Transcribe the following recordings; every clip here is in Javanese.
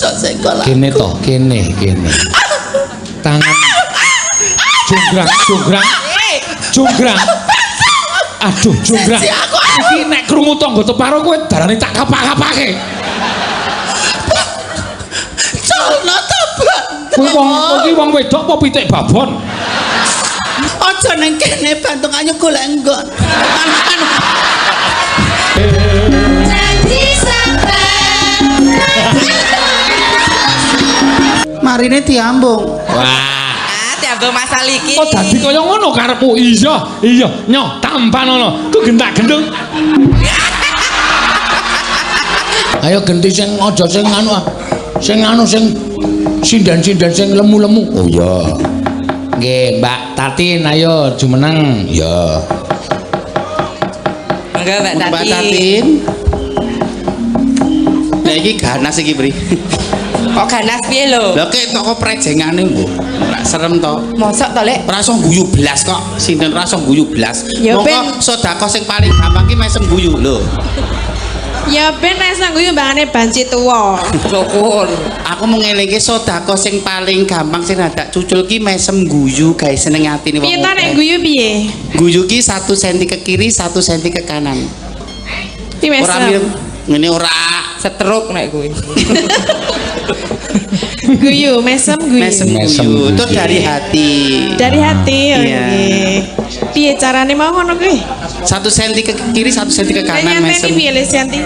Aja senggol aku. Kene to, kene, kene. Tangan jonggrang, jonggrang. Jonggrang. Aduh, jonggrang. Iki nek krungu tangga teparo kowe darane tak kapak-kapake. Culno to, Bang. Kowe wong iki wong wedok apa pitik babon? Aja ning kene Bantung ayo golek nggon. Anu. Janji sampean. Marine diambung. Wah. Ah, diambung Mas Ali iki. Kok dadi kaya ngono karepmu? Iya, iya, nyoh tampanono. Ku gentak-gendung. Ayo genti sing aja sing anu ah. Sing anu sing sinden-sinden sing lemu-lemu. Oh iya. Nggih, Mbak Tatin ayo jumeneng. Iya. Monggo Mbak Mbak Tatin. Tatin. Lah iki ganas iki, Pri. Kok ganas piye lho? Lah kek toko prejengane mbok. Ora serem to. Mosok to, Lek? Ora iso guyu blas kok. Sinden ora iso guyu blas. Ya, Mongko ben. sedekah sing paling gampang ki mesem guyu lho. Ya ben nek iso guyu mbangane banci tuwa. Syukur. Aku mau ngelingke sedekah sing paling gampang sing rada cucul ki mesem guyu gawe seneng atine wong. Piye ta nek akeh. guyu piye? Guyu ki 1 cm ke kiri, 1 cm ke kanan. Ki Ora mesem. mireng ngene ora Setruk nek kuwi. Guyu, mesem guyu. mesem Mesem guyu. Itu guyu. dari hati. Dari hati oh Iya. nggih. Piye carane mau ngono kuwi? 1 cm ke kiri, 1 cm ke kanan Nyanteni mesem. piye Le Syanti?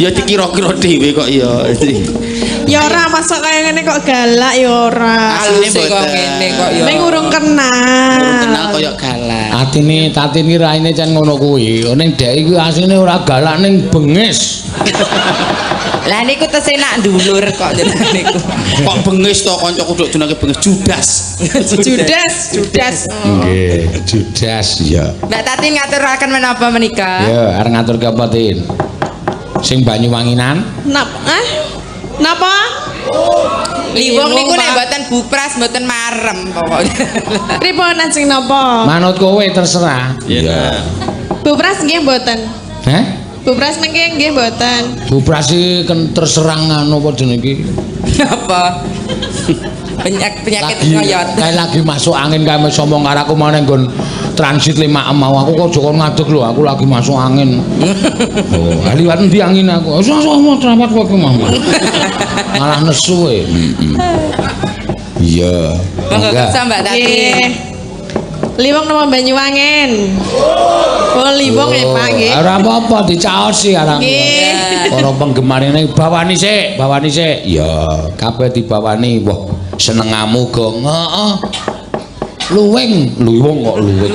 Ya dikira-kira dhewe kok ya. Ya ora masuk kaya ngene kok galak ya ora. Asline Aluse kok mboten. ngene kok ya. Ning urung kenal. Urung kenal koyo galak. Atine Tatin ki raine cen ngono kuwi. Ning dhek iki asline ora galak ning bengis. Lah niku tesih nak ndulur kok jenengan niku. Kok bengis to kancaku dok jenenge bengis Judas. Judas, Judas. Nggih, Judas ya. Mbak Tatin ngaturaken menapa menika? Ya, arep ngaturke apa, Tin? Sing Banyuwanginan? Nap, ah? Napa? Liwung niku nek Pak. mboten bupras mboten marem pokoknya. Pripun ajeng napa? Manut kowe terserah. Iya. Bu Pras nggih mboten. Heh? Bu Pras mengke nggih mboten. Bu Prasi kan terserang anu apa jenenge iki? Napa? Penyakit Lagi ngoyot. kae lagi masuk angin kae wis omong karo aku mau nang nggon transit 5 mau aku kok aja kon ngadeg lho aku lagi masuk angin. Oh, liwat endi angin aku? Wis wis trawat kowe ki mau. Malah nesu kowe. Heeh. Iya. Monggo kersa Mbak Tatin. Nggih. Liwung napa Banyuwangen? Oh, Liwung ya, Pak nggih. Ora apa-apa dicaosi arang. Nggih. Para penggemar ini bawani sik, bawani sik. Ya, kabeh dibawani. Wah, senengamu gong. Heeh. Luwing, luwung kok luwing.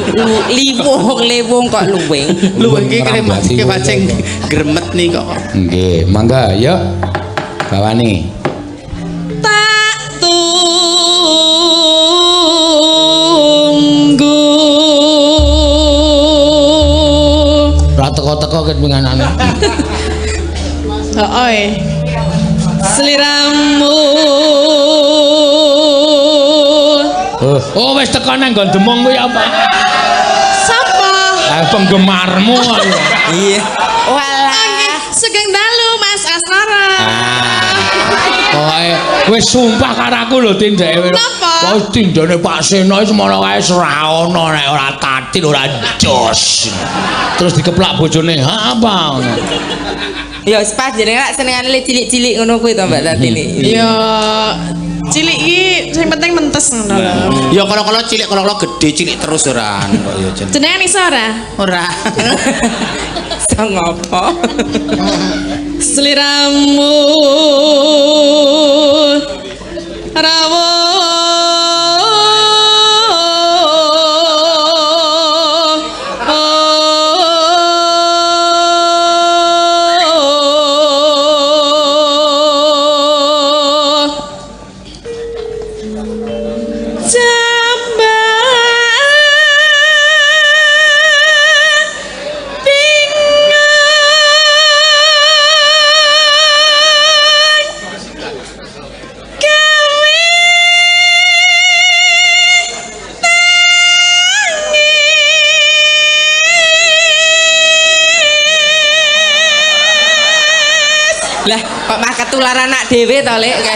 Liwung, liwung kok luwing. Lho iki kene Ngrambati mesti pacing gremet nih kok. Nggih, mangga ya. Bawani. Tak tunggu. Ora teko-teko ket penganane. Heeh. Sliramu. Oh, wis teko nang nggon Demung kuwi apa? Sapa? Penggemarmu ayo. Iya. Walah. Sugeng dalu Mas Asmara. Pokoke wis sumpah karo aku lho tindake. Napa? Pokoke tindane Pak Seno wis semono kae ora ono nek ora Tatin ora jos. Terus dikeplak bojone, "Ha apa?" ngono. Ya wis pas jenenge lak senengane le cilik-cilik ngono kuwi to Mbak Tatin iki. Ya cilik iki sing penting mentes ngono lho. Ya kala-kala cilik kala-kala gede cilik terus ora kok ya jeneng. Jenengan iso ora? Ora. Iso ngopo? Sliramu rawuh Jamban pingang. Ketular anak dhewe to, Lek.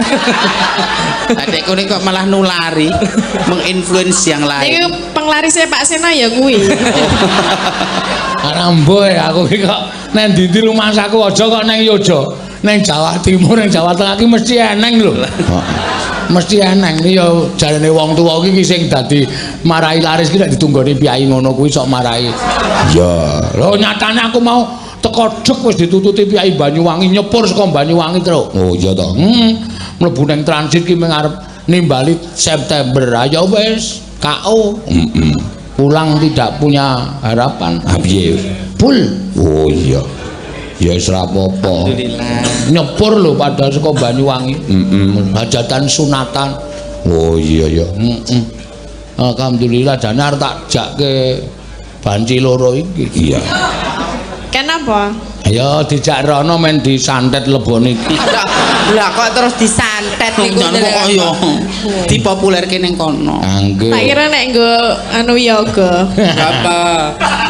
Adekku ini kok malah nulari, menginfluence yang lain. Niku penglarisnya Pak Seno ya kuwi. Aramboy aku ki kok nang ndi-ndi rumangsaku aja kok nang Yojo. Nang Jawa Timur, nang Jawa Tengah ki mesti eneng lho. Mesti eneng ki ya jarene wong tuwa ki sing dadi marai laris ki nek ditunggoni piyai ngono kuwi sok marai. Iya. Lho nyatane aku mau teko dek wis ditututi piyai Banyuwangi nyepur saka Banyuwangi, Truk. Oh iya to. Heeh. Mlebu nang transit ki mung arep nimbali September. Ayo wis KO. Heeh. Pulang tidak punya harapan. Ha piye? Full. Oh iya. Ya wis ora apa-apa. Alhamdulillah. Nyepur lho padahal saka Banyuwangi. Heeh. Hajatan sunatan. Oh iya ya. Heeh. Alhamdulillah jane arep tak jakke banci loro iki. Iya. Kenapa? Ya dijak rono men disantet lebone iki. Lah kok terus disantet niku. Jangan kok yo dipopulerke ning kono. Angge. Tak kira nek nggo anu yoga. Apa?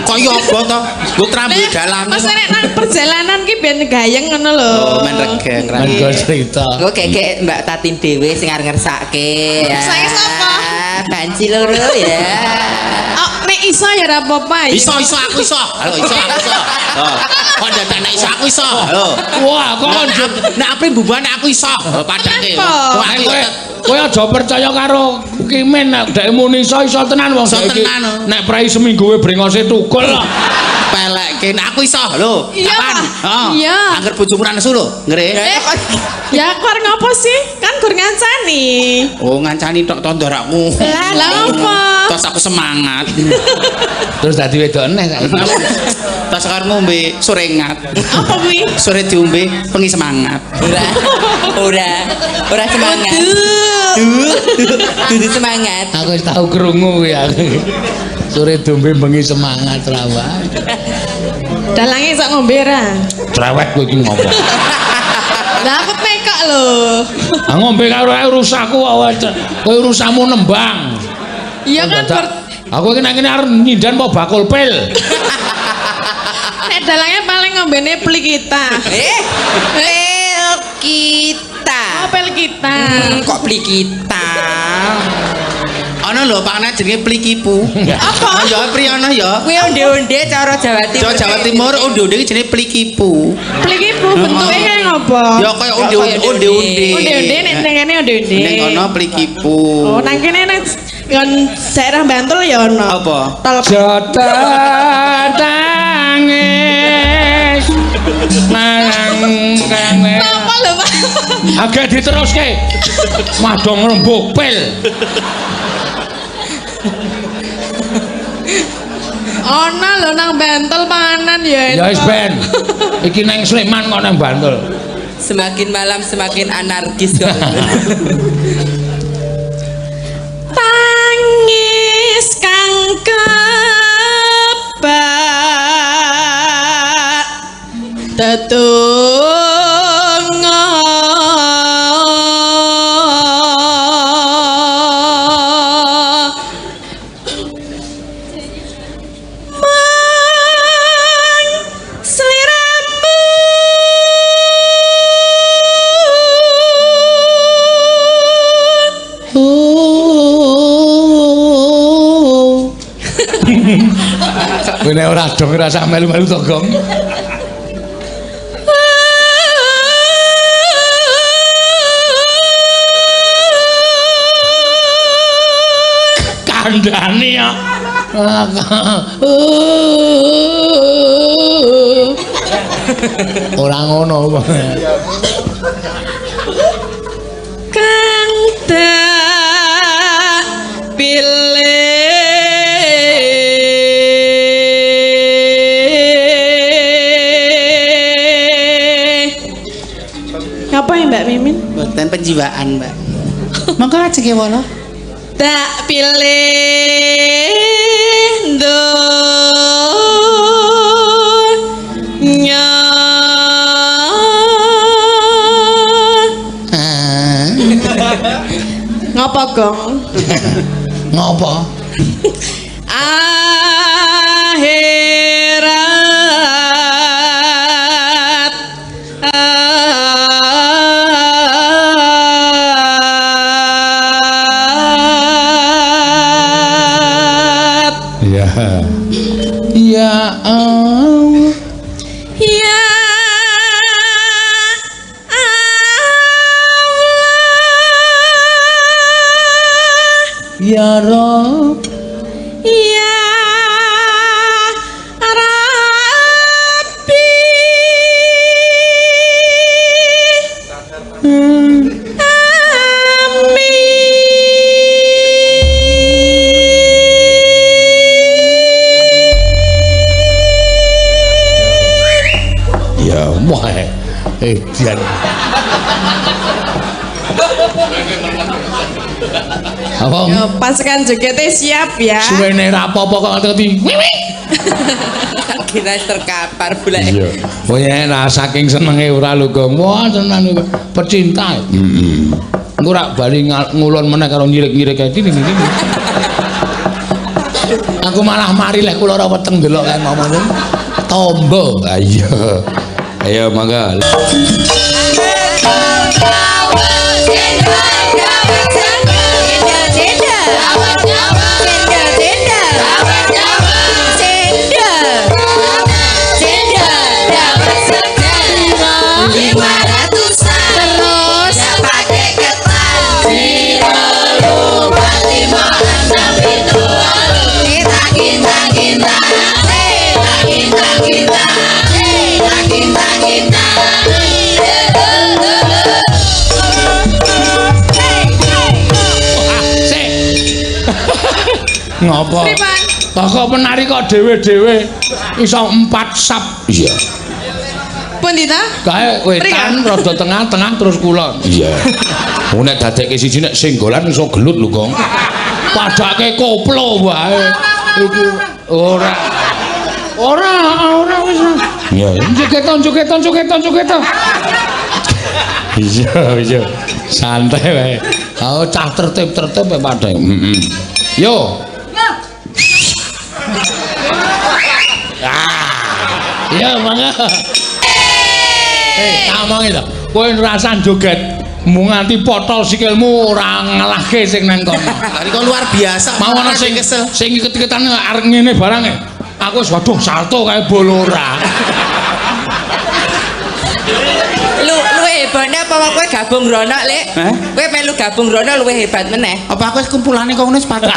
Kok yo apa to? Nggo trambil dalan. Mas nek nang perjalanan ki ben gayeng ngono lho. Oh, men regeng ra. Men go cerita. Engko kekek Mbak Tatin dhewe sing arep ngersake ya. Ngersake sapa? Banci loro ya. Oh, nek iso ya ora apa-apa. ya. Iso iso aku iso. Halo iso aku iso. Oh. Kok dadak nek iso aku iso. Halo. Wah, kok Nek nek apri bubuhan aku iso. Padake. Kenapa? Wah, aku kowe kowe aja percaya karo Kimin nek dhek muni iso iso tenan wong Iso dhek iki. tenan, oh. Nek prei seminggu we brengose tukul kok. pelekke. Nek aku iso lho. Iya, Kapan? Pak. Heeh. Iya. Angger bojomu ra nesu lho, ngre. Eh, ya aku arep ngopo sih? Kan gur ngancani. Oh, ngancani tok tondorakmu. Lah apa? Tos aku semangat. Terus dadi wedok neh saiki. Tos arep ngombe sore ngat. Apa kuwi? Sore diombe bengi semangat. Ora. Ora. Ora semangat. Dudu semangat. Aku wis tau krungu kuwi aku. Sore dombe bengi semangat ra wae. Dalange sok ngombe ra. Cerewet kowe iki ngomong. Lah aku tekok lho. Ah ngombe karo ae urusakku kok. Kowe urusanmu nembang. Iya kan Dadak, aku iki nek ngene arep nyindan apa bakul pil. nek dalange paling ngombene peli kita. Eh, pel kita. Oh, pel kita. Kok beli kita? Ana lho pakane jenenge plikipu. Apa? Ya pri ana ya. Kuwi onde-onde cara Jawa Timur. Jawa Jawa Timur onde-onde iki jenenge plikipu. Plikipu bentuke kaya ngopo? Ya kaya onde-onde onde-onde. Onde-onde nek nang kene onde-onde. Ning kono plikipu. Oh, nang kene nek nggon daerah Bantul ya ono. Apa? Tol Jota tangis nang kene. Apa lho, Pak? Agak diteruske. Madong rembug pil. Ono lho nang Bantul panganan ya. Ya wis ben. Iki nang Sleman kok nang Bantul. Semakin malam semakin anarkis kok. Tangis kang kebak tetungga Mang sliramu Kowe nek ora dong ora usah melu-melu to, Gong. Kandhane ya. Ora ngono. Kang tak pilih Ngapa ya Mbak Mimin? Mboten penjiwaan, Mbak. Monggo ajenge wala. Tak pilih dunya. Ngapa gong? Ngopo? Akhirat. Ya Allah. Ya Allah. Ya Rob. Ya Rabbi. Amin. Ya wah. Edian. Apa? Yo, pasukan jogetnya siap ya. Suwene ra apa-apa kok ngerti. Wiwi. Kita terkapar bulake. Iya. Oh ya lah saking senenge ora lho Gong. Wah tenan iki pecinta. Heeh. Engko rak bali ngulon meneh karo nyirik-nyirik kae dini dini. Aku malah mari lek kula ora weteng ndelok kae ngomong. Tombo. Ha iya. Ayo mangga. Sik. Ngopo? Pripun? Lah kok penari kok dhewe-dhewe iso 4 sap. Iya. Pundi ta? Kae wetan rada tengah-tengah terus kulon. Iya. Wong nek dadekke siji nek senggolan iso gelut lho, Gong. Padake koplo wae. Iki ora. Ora, ora wis. Iya, jogeton jogeton jogeton jogeton. Iya, iya. Santai wae. Oh, cah tertib-tertib wae padha. Heeh. Yo. Ah. Yo, mangga. Tak omongi to. Kowe ngrasan joget mung nganti potol sikilmu ora ngalahke sing nang kono. Lah kok luar biasa. Mau ana sing kesel. Sing iket-iketan arep ngene barang e. Aku wis waduh salto kae bol ora. Lu luwih hebane apa kowe gabung rono, Lek? Hah? Kowe melu gabung rono luwih hebat meneh. Apa aku wis kumpulane kok ngono wis patut.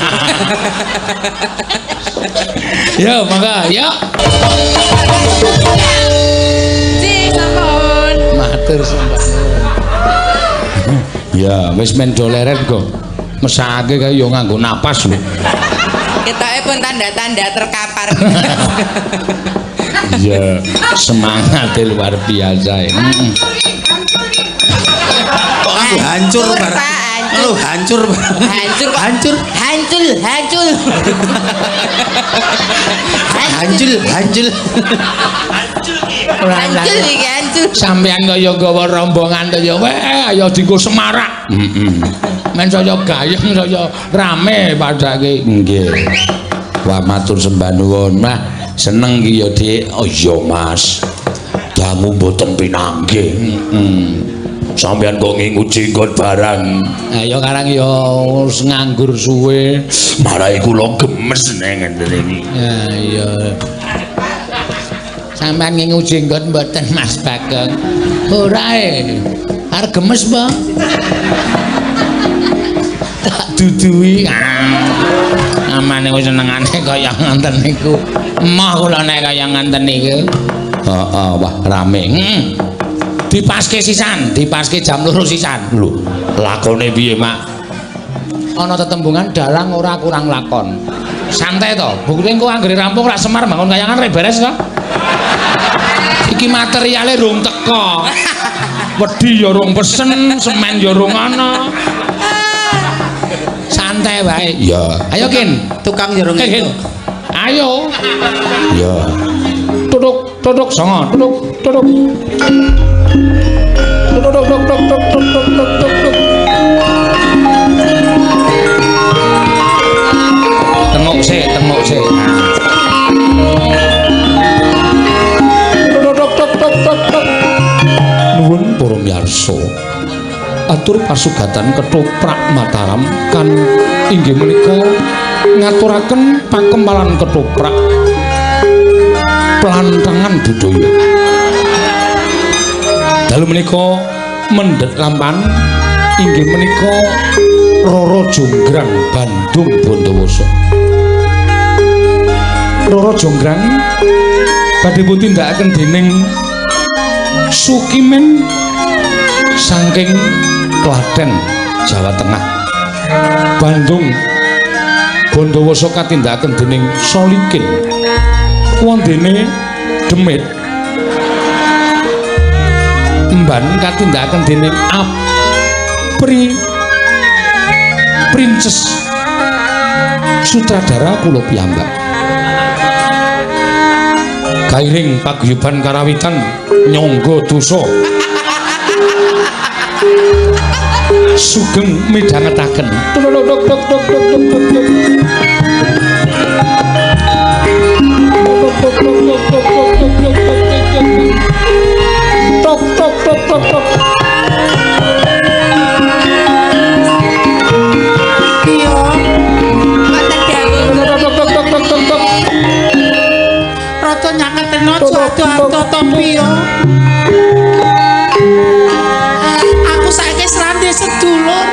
Yo, mangga, yo. Cik, sampun. Matur sembah. Ya, wis men do leren kok. Mesake kae yo nganggo napas lho. Ketoke pun tanda-tanda terkapar. Iya, semangat luar biasa. Heeh. Kok aku hancur Hancur, barang. Pak, hancur. Lu hancur barang. Hancur kok. Hancur. Hancur, hancur. Hancur, hancur. Hancur iki hancur. Sampeyan kaya gawa rombongan to ya, weh ayo dienggo semarak. Heeh. Men saya gayeng saya rame padake. Nggih. Wah matur sembah nuwun. Wah, seneng ki ya, Dik. Oh iya, Mas. Dangu mboten pinanggih. Heeh. Sampeyan kok ngingu jenggot barang. Ayo karang ya wis nganggur suwe. Marai kula gemes neng ngene iki. Ya iya. Sampeyan ngingu jenggot mboten Mas Bagong? Ora e. Arep gemes apa? Tak duduhi. Amane wis senengane kaya ngoten niku. Emoh kula nek kaya ngoten niku. Heeh, wah rame. Heeh. Dipaske sisan, dipaske jam 2 sisan. Lho, lakone piye, Mak? Ana tetembungan dalang ora kurang lakon. Santai to, buktine engko anggere rampung rak Semar bangun kayangan rek beres to. Iki materiale rung teko. Wedi ya rung pesen, semen ya rung ana. Santai wae. Iya. Ayo Kin, Tukang ya rung Kin. itu. Ayo. Iya. Tutuk, tutuk songo, tutuk, tutuk. Tutuk, tutuk, tutuk, tutuk, tutuk, tutuk. Tengok sik, tengok sik. Tutuk, tutuk, tutuk, tutuk. Nuwun para miyarsa. Atur pasugatan ketoprak Mataram kan inggih menika ngaturaken pakemalan ketoprak pelantangan budaya. Dalu menika mendhet lampahan inggih menika Roro Jonggrang Bandung Bondowoso. Roro Jonggrang badhe dipun tindakaken dening Sukimin saking Klaten, Jawa Tengah. Bandung Bondowoso katindakaken dening Solikin. Wondene Demit Emban katindakaken dening Apri Princess. Sutradara kula piyambak. Kairing paguyuban karawitan nyangga dosa. Sugeng midhangetaken. Tuk tuk tuk tuk tuk tuk tuk tuk. Tuk tuk tuk tuk tuk tuk tuk tuk tuk. Tok tok tok tok tok. Iya. Wonten dawuh. Tok tok tok tok tok tok. Rada nyaketno ado-ado to piye. Aku saiki srande sedulur.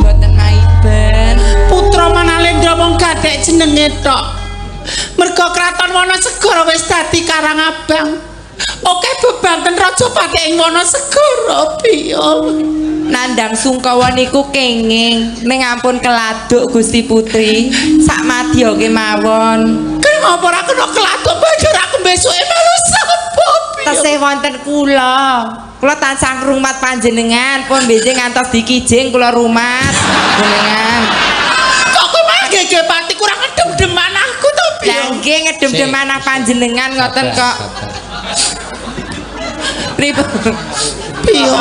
Mboten maiben. Putra Manalendra mung gadek jenenge tok. Merga kraton Wanasegara wis dadi Karang Abang. Oke bebanten Rajapati ing Wanasegara piye. Nandang sungkawa niku kenging ning ampun keladuk Gusti Putri. Sak madya kemawon. Kenapa ora kena keladuk banjur aku besuke melu sapa piye. Tesih wonten kula. Kula tansah ngrumat panjenengan, pun benjing ngantos dikijing kula rumat jenengan. Kok kowe malah gege pati kurang ngedem-deman aku to piye. Lah nggih ngedem-deman panjenengan ngoten kok. Pripun? Piye?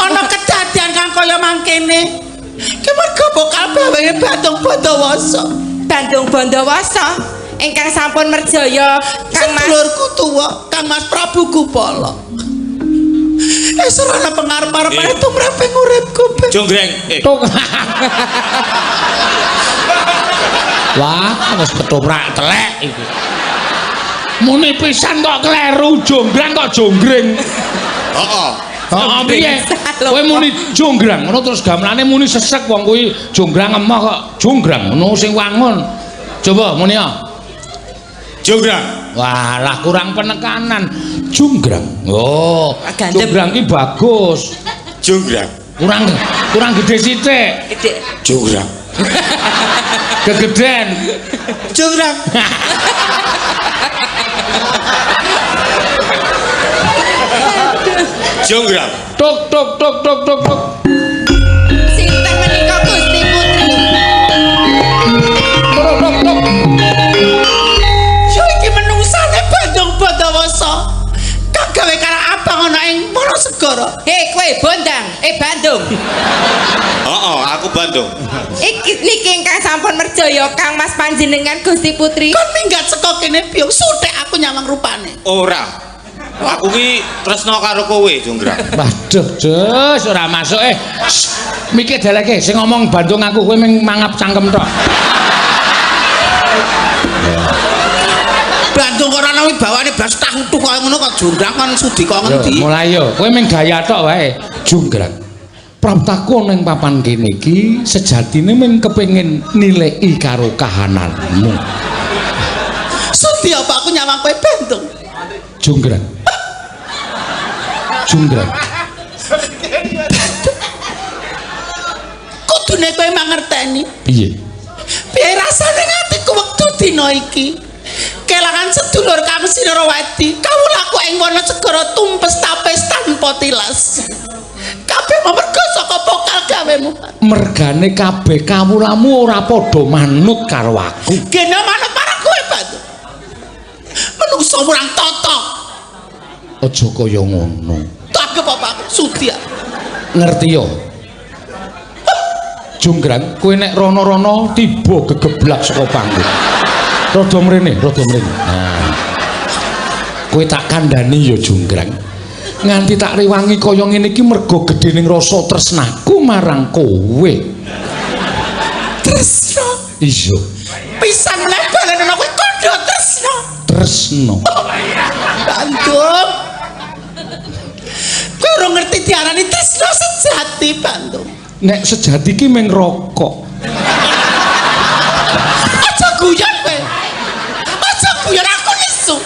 Ana kedadian kang kaya mangkene. Ki mergo bokal bawange Bandung Bondowoso. Bandung Bondowoso ingkang sampun merjaya Kang Mas. Sedulurku tuwa, Kang Mas Prabu Gupala. Wis ora ana pengarep-arepane tumrap ing uripku. Jonggrang. Tok. Wah, wis ketoprak telek iki. Muni pisan kok kleru, jonggrang kok jonggring. Heeh. Heeh, piye? Kowe muni jonggrang ngono terus gamelane muni sesek wong kuwi jonggrang emoh kok jonggrang ngono sing wangun. Coba muni ya. Jonggrang. Walah kurang penekanan. Jonggrang. Oh, jonggrang ki bagus. Jonggrang. Kurang gede sithik. Gede. Jonggrang. Gegeden. Jonggrang. Jonggrang. Tok tok tok tok tok tok. Sinten menika Gusti Putri? Tok tok tok. Yo iki menungsane Bandung Bondowoso. Kang gawe Karang Abang ana ing Wanasegara. Hei kowe Bondang, Bandung. Heeh, aku Bandung. Iki niki ingkang sampun merjaya Kang Mas panjenengan Gusti Putri. Kon minggat saka kene piye? Suthek aku nyawang rupane. Ora. Aku ki tresno karo kowe, Jonggrang. Waduh, Jus, ora masuk. Mikir deleke sing ngomong Bandung aku kowe mung mangap cangkem tok. Bandung ora ana wibawane blas tahu tuh kaya ngono kok jonggrang kon sudi kok ngendi. Mulai yo, kowe mung gaya tok wae. Jonggrang. Praptaku ana ing papan kene iki sejatine mung kepengin nilai karo kahananmu. Sudi apa aku nyawang kowe Bandung? Jonggrang. Jonggrang. Kudune kowe mangerteni. Piye? Piye rasane atiku wektu dina iki? Kelangan sedulur kang Sinarawati, kawulaku ing Wanasegara tumpes tapes tanpa tilas. Kabeh merga saka pokal gawemu. Mergane kabeh kawulamu ora padha manut karo aku. Gene manut marang kowe, Bandung. Menungso murang tata. Aja kaya ngono. Tanggep apa aku sudi. Ngerti yo. Jonggrang, kowe nek rono-rono tiba gegeblak saka panggung. Rada mrene, rada mrene. Nah. Kowe tak kandhani ya Jonggrang. Nganti tak rewangi kaya ngene iki mergo gedhening rasa tresnaku marang kowe. Tresno. Iya. Pisan meneh balenono kowe kandha tresno. Tresno. Bandung. Kowe ora ngerti diarani tresno sejati, Bandung. Nek sejati ki mung rokok. Aja guyon kowe. Aja guyon, aku nesu.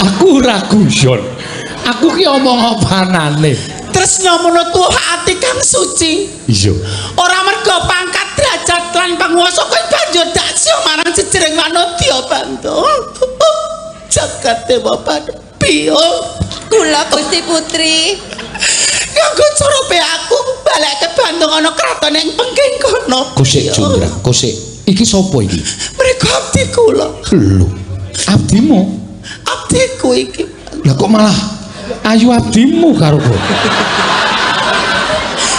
Aku ora guyon. Aku ki omong apanane. Tresno mono tuwa ati kang suci. Iya. Ora mergo pangkat derajat lan panguwasa kowe banjur daksya marang jejering manodya, Bandung. Jagat Dewa Batara. Kula Gusti Putri. Nganggo cara pe aku balekke Bandung ana kraton ing Pengging kono. Kosek Junggrang, kosek. Iki sapa iki? Mereka abdi kula. Lho, abdimu? Abdiku iki. Lah kok malah ayu abdimu karo kowe?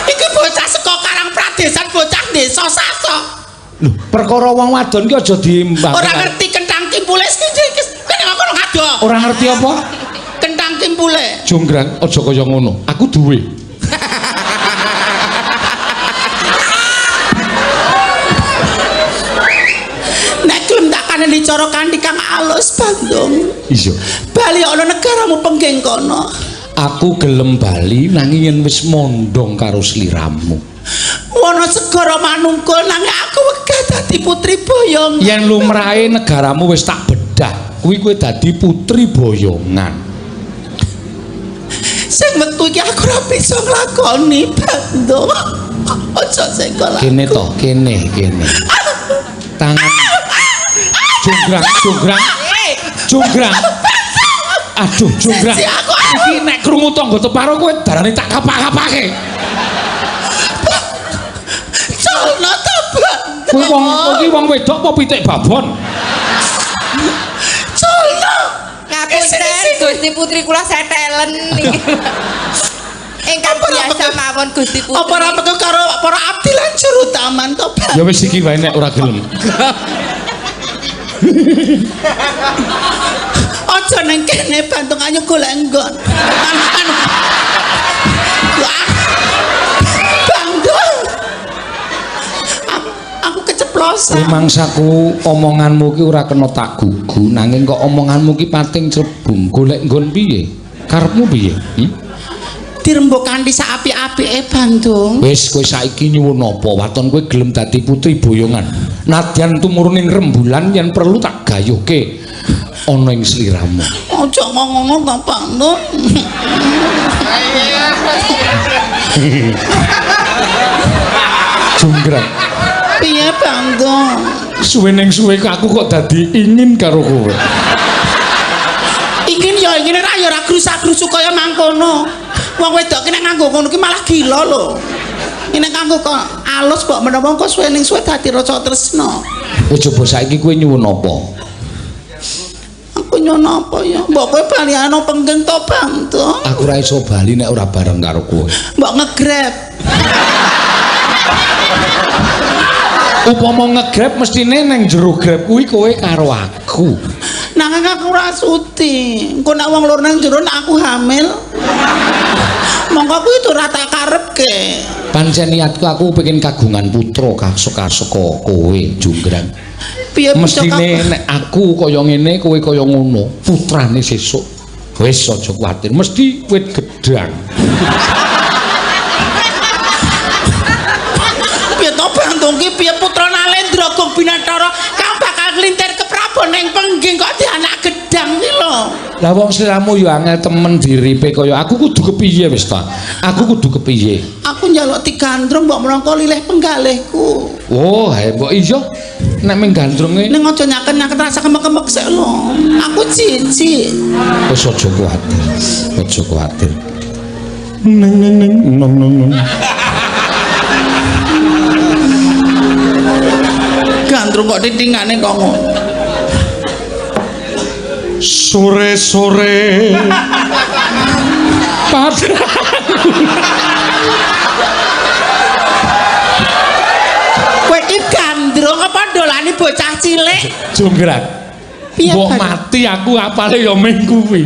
Iki bocah saka Karang Pradesan, bocah desa Saso. Lho, perkara wong wadon ki aja diimbang. Ora ngerti kentang kimpule iki kene kono ngado. Ora ngerti apa? Kentang kimpule. Junggrang, aja kaya ngono. Aku duwe. Nek gelem tak kaneni cara kanthi kang alus, Bandung. Iya. Bali ana negaramu Pengging kono. Aku gelem bali nanging yen wis mondong karo sliramu. Wana segara manungkul nanging aku wegah dadi putri boyong. Yen lumrahe negaramu wis tak bedah, kuwi kowe dadi putri boyongan. Sing wektu iki aku ora bisa nglakoni, Bandung. Aja sing kok. Kene to, kene, kene. Tangan Junggrang, junggrang. Junggrang. Aduh, junggrang. Iki nek krungu tangga teparo kowe darane tak kapak-kapake. Culno to, Bandung. Kowe wong iki wong wedok apa pitik babon? Culno. Ngapunten Gusti Putri kula setelen niki. Ingkang biasa mawon Gusti Putri. Apa ora metu karo para abdi lan juru taman to, Bandung? Ya wis iki wae nek ora gelem. Aja nang kene Bandung, ayo golek nggon. Anu. Bandung. Aku keceplosan. Rumangsaku omonganmu ki ora kena tak gugu, nanging kok omonganmu ki pating crebung. Golek nggon piye? Karepmu piye? Dirembuk kanthi sak apik-apike, Bandung. Wis kowe saiki nyuwun apa? Waton kowe gelem dadi putri boyongan. Nadyan tumuruning rembulan yen perlu tak gayuhke ana ing sliramu. Aja ngono to, Bandung. Junggrang. Piye, Bandung? Suwe ning suwe aku kok dadi ingin karo kowe. Ingin ya ingin ora ya ora grusak-grusu kaya mangkono. Wong wedok ki nek nganggo ngono ki malah gila lho. Nek nganggo kok alus mbok menawa engko suwe ning suwe dadi rasa tresno. Wis coba saiki kowe nyuwun apa? Aku nyuwun apa ya? Mbok kowe bali ana Pengging to, Bandung. Aku ora iso bali nek ora bareng karo kowe. Mbok ngegrab. Upama ngegrab mestine nang jero grab kuwi kowe karo aku. Nanging aku ora sudi. Engko nek wong loro nang jero nek aku hamil. Mongko kuwi ora tak karepke. Pancen niatku aku pengen kagungan putra kasaka kowe, Junggrang. Piye mestine nek aku kaya ngene kowe kaya ngono, putrane sesuk. Wis aja kuwatir, mesti wit gedang. Piye to Bandung ki piye putra Nalendra Gong Binathara kang bakal nglintir ke Prabon ning Pengging kok di anak gedang ki lho. Lah wong sliramu ya angel temen diripe kaya aku kudu kepiye wis ta? Aku kudu kepiye? Aku njaluk digandrung mbok mrangka lilih penggalihku. Oh, hae mbok iya. Nek ming gandrunge ning aja nyaken-nyaken rasa kemek-kemek sik lho. Aku jijik. Wis aja kuwatir. Aja kuwatir. Neng neng neng nong nong nong. Gandrung kok titingane kok ngono. Sore-sore. Kowe iki gandrung apa dolani bocah cilik? Junggrang. Piye, Mbok Bandung? Mati aku apale ya ming kuwi.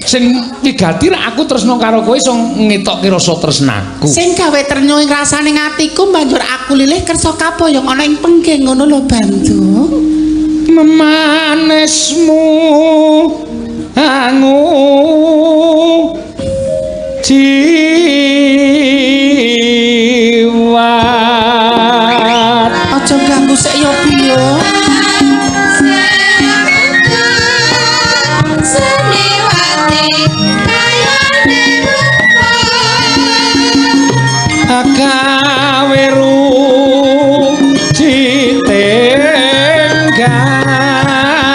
Sing wigati rak aku tresna karo kowe iso ngetokke rasa tresnaku. Sing gawe trenyu ing rasane atiku banjur aku lilih kersa kaboyong ana ing pengging ngono lho, Bandung. Memanismu angu jiwa. Aja ganggu sik ya, Biyo. Seniwati kayane rupa. Akaweru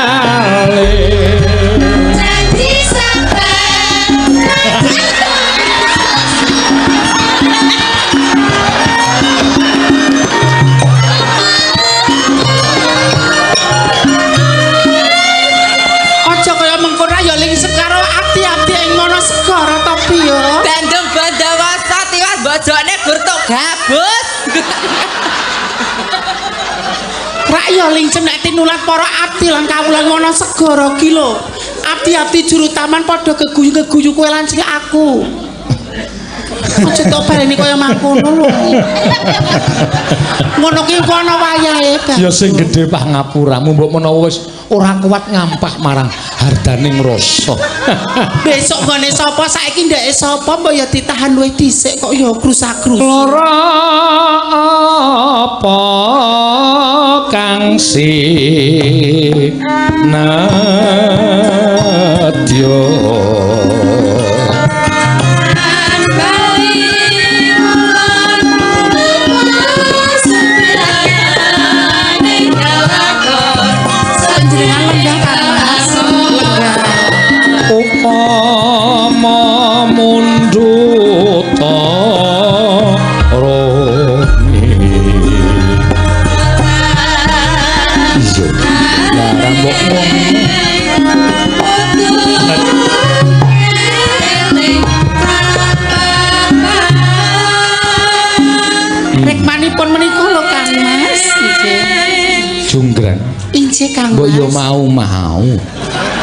citinggale. Janji sabar. Aja kaya mengkono ya lingsep karo abdi-abdi ing ngono segara to, Biyo. Bandung Bandawasa tiwas bojone gur tok gabus. Rak ya lingsem nek tinulat para abdi lan kawula ngono segara ki lho. Abdi-abdi juru taman padha geguyu-geguyu kowe lan cilik aku. Aja tok baleni kaya mangkono lho. Ngono ki engko ana wayahe, Bang. Ya sing gedhe pangapuramu mbok menawa wis ora kuat ngampah marang hardaning rasa. Besok nggone sapa saiki ndeke sapa mbok ya ditahan luwih dhisik kok ya grusa-grusu. Lara apa kang sinadya Bali ulon sepirane kalakon. Panjenengan lenggah Kang Mas. Lenggah. Upama mundhuta roni. Iya, larang mbok wong. Rekmanipun menika lho Kang Mas. Nggih. Junggrang. Injih Kang Mbok yo Mas. mau-mau.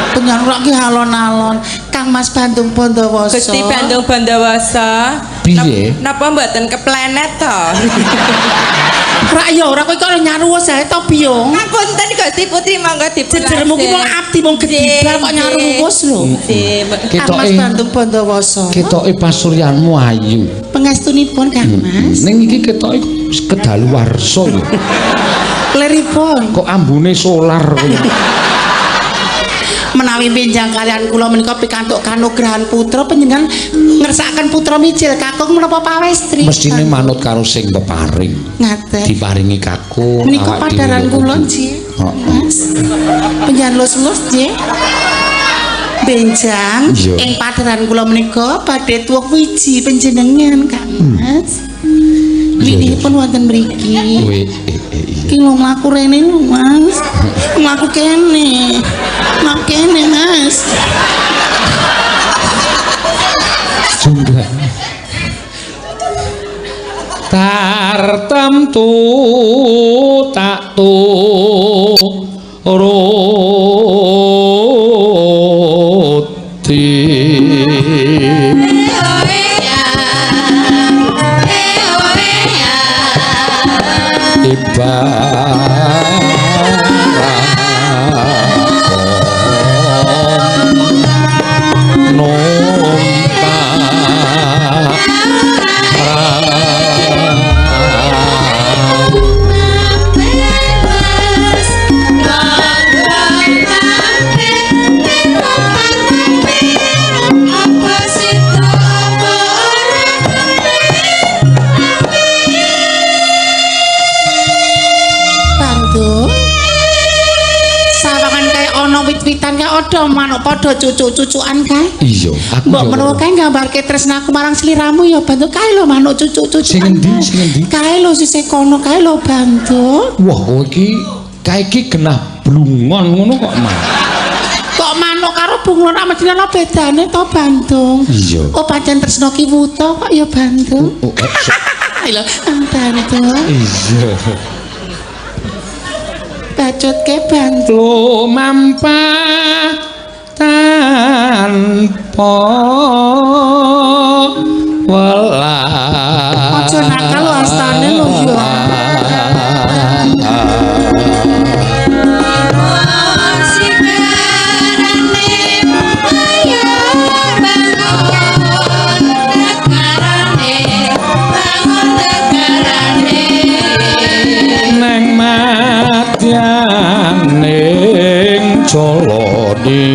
Penyan kula ki alon-alon. Kang Mas Bandung Bondowoso. Gusti Bandung Bandawasa. Piye? Napa mboten keplenet to? Rak ya ora kowe kok nyaruwes ae to, Biyung. Ngapunten Gusti Putri monggo dipun. Jejermu ki wong abdi wong gedibal kok nyaruwes lho. Kang Mas Ketoke Bandung Bondowoso. ketoke pasuryanmu ayu. Pangestunipun Kang Mas. Ning iki ketoke kedaluwarsa lho. Leripun Kok ambune solar kowe. Menawi benjang kalian kula menika pikantuk kanugrahan putra panjenengan ngersakaken putra mijil kakung menapa pawestri. Mestine manut karo sing peparing. Ngaten. Diparingi kakung Menika awak dhewe padaran ya kula kudu. nggih. Heeh. Mas. Panjenengan lus-lus nggih. Benjang Iya. ing padaran kula menika badhe tuwuh wiji panjenengan Kang Mas. Iya, iya. Winipun wonten mriki. Kowe iya. Ki lho mlaku rene lho Mas. Mlaku kene. Mlaku kene Mas. Junggrang. Tartemtu tak turuti. Ibarat numpak perahu. Bantu. Sawangan kae ana wit-witan kae ada manuk padha cucuk-cucukan kae. Iya, aku Mbok ya menawa kae nggambarke tresnaku marang sliramu ya Bantu kae lho manuk cucuk-cucukan. Sing endi, kae. sing endi? Kae lho sisih kono kae lho Bantu. Wah, kowe iki kae iki genah blungon ngono kok, Mas. Kok manuk karo bunglon rak mesti ana bedane to Bandung. Iya. Oh pancen tresna ki wuta kok ya Bandung. Oh, Lho, Bandung. iya. Bacutke Bandung. Lumampah tanpa welas. Aja nakal lho astane lho ya. Neng madyaning Jalanidhi.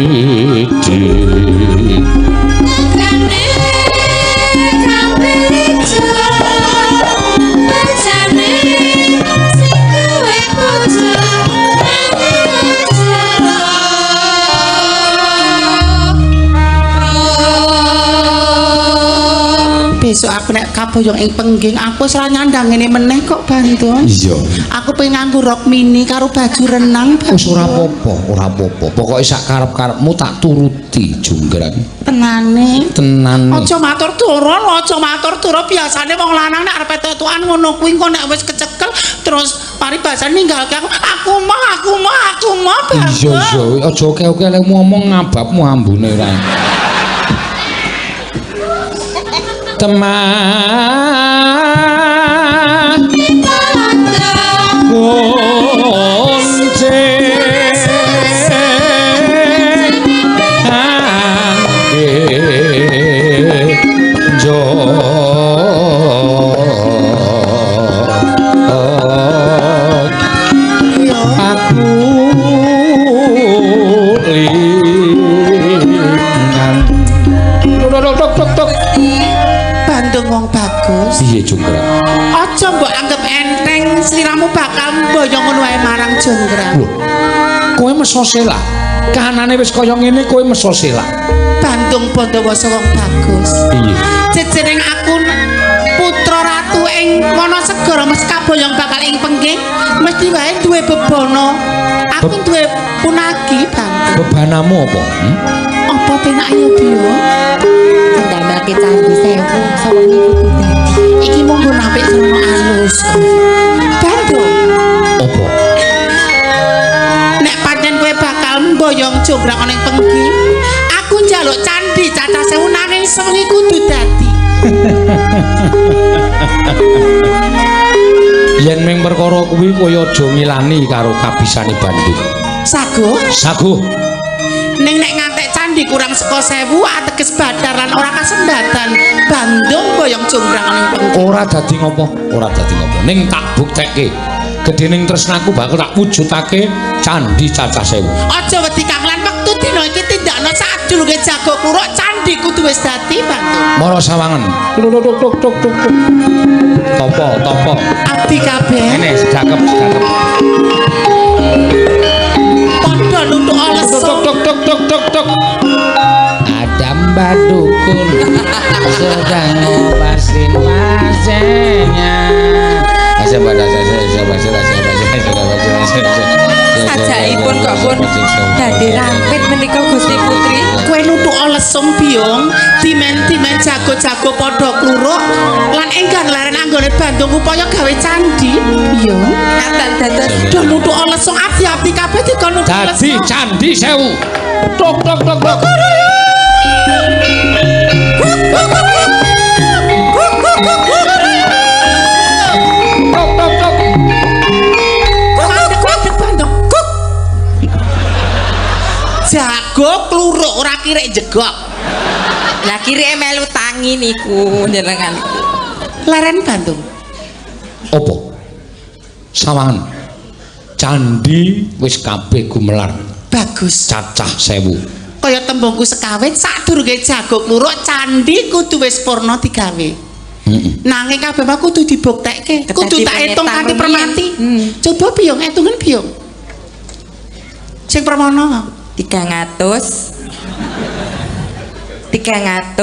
Besok aku nek kaboyong ing pengging, aku wis ora nyandang ngene meneh kok Bandung. Iya. Aku pengen nganggo rok mini karo baju renang. Wis ora apa-apa, ora apa-apa. Pokoke sak karep-karepmu tak turuti, Jonggrang. Tenane. Tenan. Aja matur doro, aja matur doro. Biasane wong lanang nek arep tetukan ngono kuwi engko nek wis kecekel terus paribasane ninggalke aku. Aku moh, aku moh, aku moh Bandung. Iya, iya, aja oke-oke lek ngomong ngababmu ambune ora. Temah gonceng jo aku lingan. Tok tok tok tok. Bandung wong bagus. Piye Jonggrang? Aja mbok anggap enteng, sliramu bakal mboyong ngono wae marang Jonggrang. Lho. Kowe meso selak. Kahanane wis kaya ngene kowe meso selak. Bandung Bondowoso wong bagus. Piye? Jejereng aku putra ratu ing Wonosegara mesti kaboyong bakal ing pengging, mesti wae duwe bebana. Aku duwe punagi Bandung. Bebanamu apa? Hmm? Apa penak ya, Biyo? Ndamelke candi sewu sawengi kudu dadi. Iki mung nggon apik srana alus. Bandung. Apa? Nek pancen kowe bakal mboyong Jonggrang ana ing pengging, aku njaluk candi cacah sewu nanging sewengi kudu dadi. Yen ming perkara kuwi kowe aja ngilani karo kabisane Bandung. Sago, Sago. ning nek ngantek candi kurang saka 1000 ateges badar lan ora kasembatan. Bandung boyong Jonggrang ana ing pengging. Ora dadi ngopo, ora dadi ngopo. Ning tak buktekke. Gedhening tresnaku bakal tak wujudake candi cacah sewu. Aja wedi Kang lan wektu dina iki tindakno sadurunge jago kluruk candi kudu wis dadi Bandung. Mara sawangen. Tuk tuk tuk tuk tuk tuk. Topo, topo. Abdi kabeh Ngene sedakep, sedakep. padha nuthuk Tuk lesung. tuk tuk tuk tuk tuk. Ada Mbak Dukun sedang ngobasin pasiennya. Sajakipun kok pun dadi rampit menika Gusti Putri. Kowe nuthuk lesung Biyung, dimen-dimen jago-jago padha kluruk lan enggan leren anggone Bandung upaya gawe candi, Biyung. Ngaten dados Do nuthuk lesung abdi-abdi kabeh dikon nuthuk Dadi lesung. candi sewu. Tuk tuk tuk tuk. Tuk tuk tuk. Mandek mandek Bandung. Kuk. Jago kluruk ora kirek jegok. Lah kirike melu tangi niku njenengan. Leren Bandung. Apa? Sawangen. Candi wis kabeh gumelar Bagus. cacah sewu. Kaya tembungku sekawit sadurunge jago kluruk candi kudu wis purna digawe. Heeh. Nanging kabeh mah kudu dibuktekke, kudu tak Kedah hitung kanthi dipengetang permati. rumiyin. Coba Biyung etungen Biyung. Sing permono. 300 300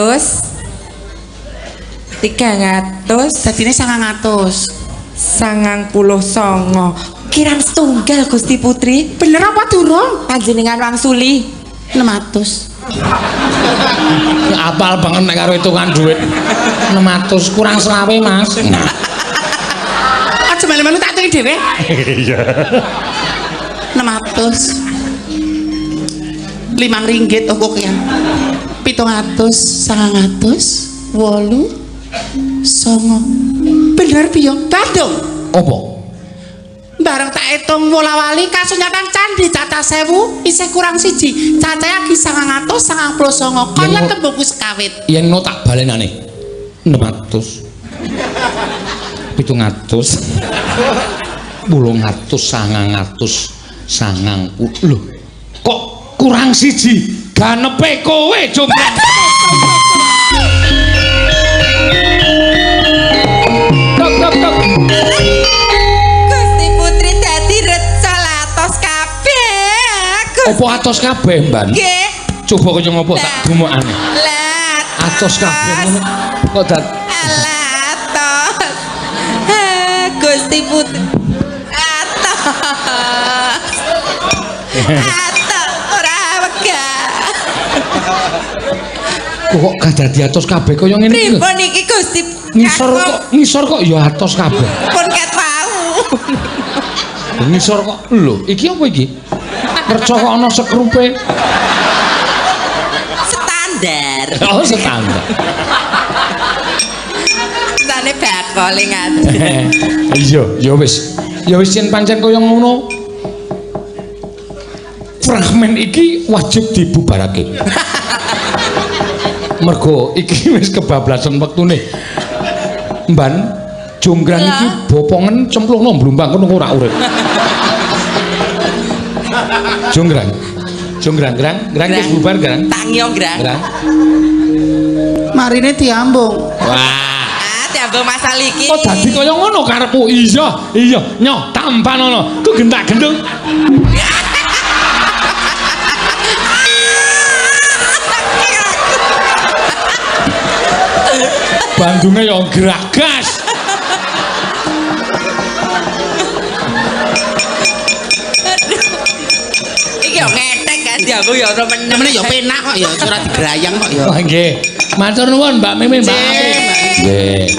300 Dadine 900. 99. Kirang setunggal Gusti Putri. Bener apa durung? Panjenengan wangsuli. 600. Apal banget nek karo hitungan duit. 600 kurang selawe, Mas. Aja melu-melu tak hitungi dhewe. Iya. 600. 5 ringgit oh kok ya. 700, 900, 8, 9. Bener piye? Badung. Apa? Bareng tak hitung wola-wali kasunyatan candi cacah 1000 isih kurang siji. Cacahe iki 999. Kaya tembungku sekawit. Yen ngono tak balenane. 600. 700. 800, 900, 90. Lho, kok kurang siji? Ganepe kowe jombrang. Tok tok tok. Gusti Putri dadi reca atos kabeh. Apa atos kabeh, Mban? Nggih. Coba kaya ngopo tak dumokane. Lah, Atos kabeh ngono. Kok dat Alah, atos. Gusti Putri. Atos. Atos ora wegah. Kok gak dadi atos kabeh kaya ngene iki lho. Pripun iki Gusti? Ngisor kok ya atos kabeh. Pun ket wau. Ngisor kok lho, iki apa iki? Reca kok ana sekrupe. Standar. Oh, standar. Tane bakole ngaten. Iya, ya wis. Ya wis yen pancen kaya ngono. Fragmen iki wajib dibubarake. Mergo iki wis kebablasan wektune. Mban, jonggrang iki bopongen cemplungno blumbang kono ora urip. Jonggrang. Jonggrang, grang, grang wis bubar, grang. Tangi yo, Grang. Grang. Marine diambung. Wah. Ah, diambung masal iki. Kok dadi kaya ngono karepku? Iya, iya, nyoh tampanono. Ku gentak-gendung. Bandunge ya gragas. Iki yo ngetek kan diambung ya ora meneng. Nemene ya penak kok ya, ora digrayang kok ya. Wah nggih. Matur nuwun Mbak Mimin, Mbak Apri. Nggih.